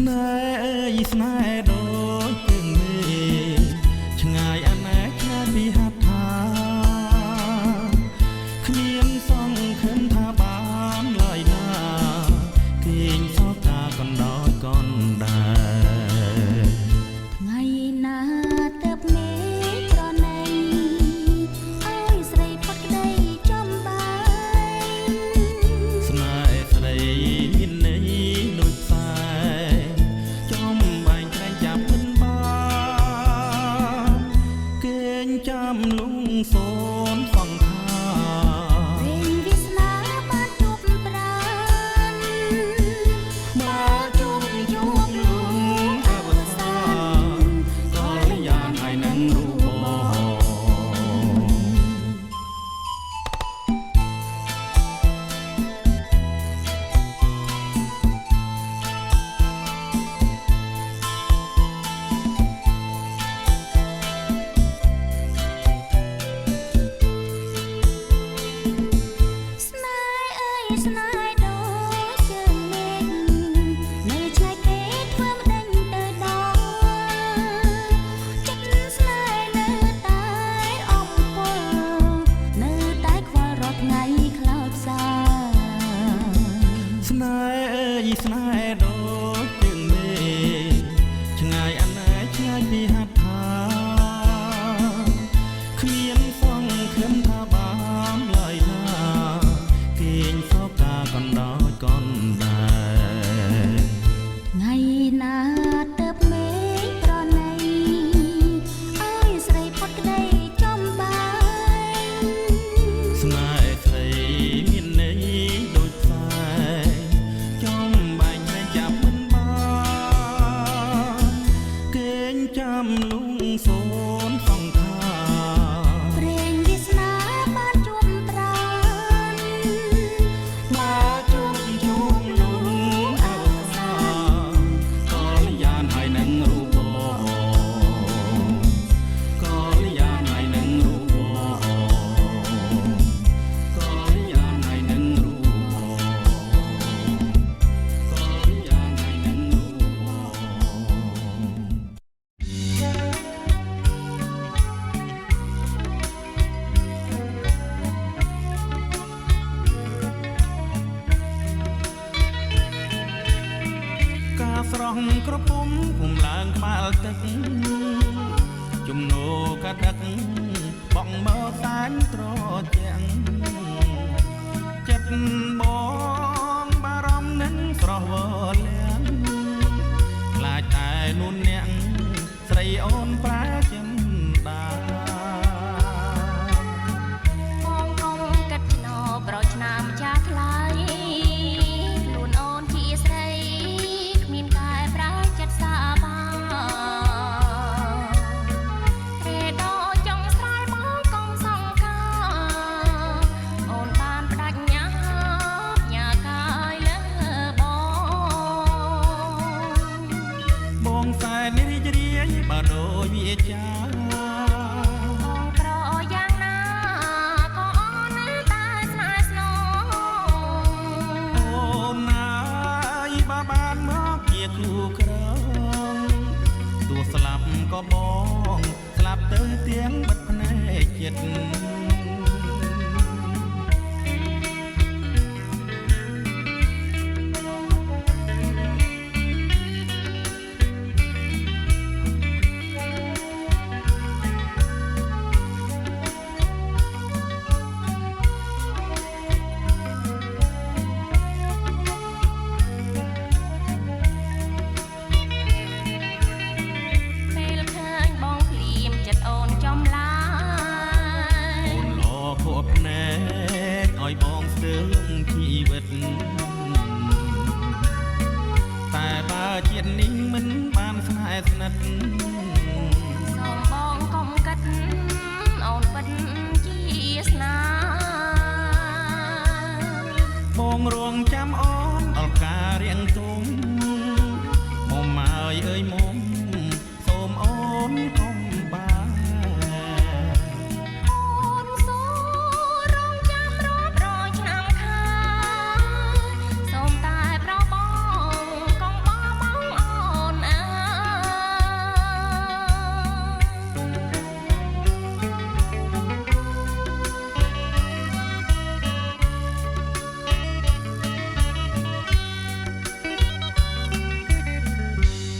ស្នេហ៍អើយស្នេហ៍ដូចជើងមេឆ្ងាយអាណែឆ្ងាយពីហត្ថាគ្មានសង្ឃឹមថាបានឡើយណាគេងសោកាកណ្ដោយកណ្ដាល ថ្ងៃណាទៅមេប្រណីឲ្យស្រីផុតក្តីចំបាយ ស្នេហ៍ស្រីមានន័យដូចផ្សែចំបែងក្រែងចាប់មិនបានគេងចាំលងសូនសង្ខា ព្រេងវាសនាបានជួបប្រាន បើជុំជួបលងអវសានក៏យ៉ានហើយនឹងរូបបង ស្នេហ៍អើយស្នេហ៍ដូចជើងមេឃនៅឆ្ងាយគេធ្វើម្ដេចទៅដល់ចិត្តស្នេហ៍នៅតែអំពល់នៅតែខ្វល់រាល់ថ្ងៃខ្លោចផ្សា ស្នេហ៍អើយស្នេហ៍ដូចជើងមេឃឆ្ងាយអាណែឆ្ងាយពីហត្ថាគ្មានសង្ឃឹមថាបានឡើយណាគេងសោកាកណ្ដោយកណ្ដាល ថ្ងៃណាទៅមេឃប្រណីឲ្យស្រីផុតក្តីចំបាយ ស្នេហ៍ស្រីមានន័យដូចផ្សែចំបែងលែងចាប់មិនបានគេងចាំលងសូនសង្ខា ព្រេងវាសនាបានជួបប្រាន បើជុំជួបលងអវសានកលយានហើយនឹងរូបបងកលយានហើយនឹងរូបបងកលយានហើយនឹងរូបបងកលយានហើយនឹងរូបបង ការស្រង់ក្រពុំគុំឡើងក្បាលទឹកជំនោកដឹកបងមកសែនត្រជាក់ចិត្តបងបារម្ភនឹងស្រស់វលៀងខ្លាចតែនួនអ្នកស្រីអូនប្រាចិនដា បងកុំកាត់ឆ្នោប្រឆ្នាំចាថ្លៃខ្លួនអូនជាស្រីគ្មានកែប្រែចិត្តសាបារេដចង់ស្រ័យបងកុំសង្ខាអូនបានបដិញ្ញាញ៉ាកាយលើបង បងសែនរីករាយបើដូចវាចា បងក្រយ៉ាងណាក៏អូននៅតែស្នេហ៍ស្នង អូនណាយបើបានមកជាគូក្រងទោះស្លាប់ក៏បងស្លាប់ទៅទៀងបិទភ្នែកចិត្ត ពេលឃើញបងភ្លាមចិត្តអូនចំឡាយ អូនល្អខួបភ្នែកឲ្យបងស្ទើងជីវិតតែបើជាតិនេះមិនបានស្នេហ៍ស្និទ្ធ សូមបងកុំគិតអូនពិតជាស្នា បងរងចាំ